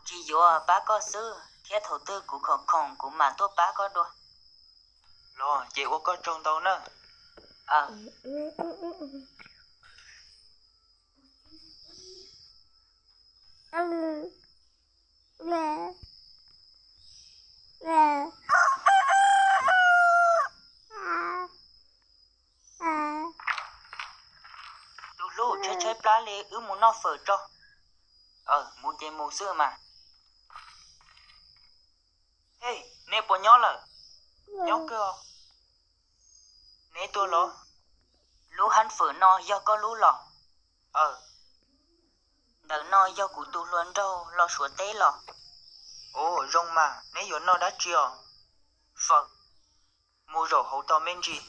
Tsis yuav, pab koj xwb, thiab thaum twg kuv khoom khoom kuv mam tuaj pab koj dua. Los ces ua koj tsaug ntau na. Tus hlub, tshaib tshaib plab li, wb mus noj fawm tso. Mus ces mus xwb mas. Ej, nej puas nyob lawm? Nyob kawg. Neb tuaj los? Lub hab fawm no yog koj lub los? Ntawm no yog kuv tus hluas nraug los Suav teb los. Ua zoo mas, neb yuav noj dab tsi os? Fawm. Mus zaum hauv tau me ntsis.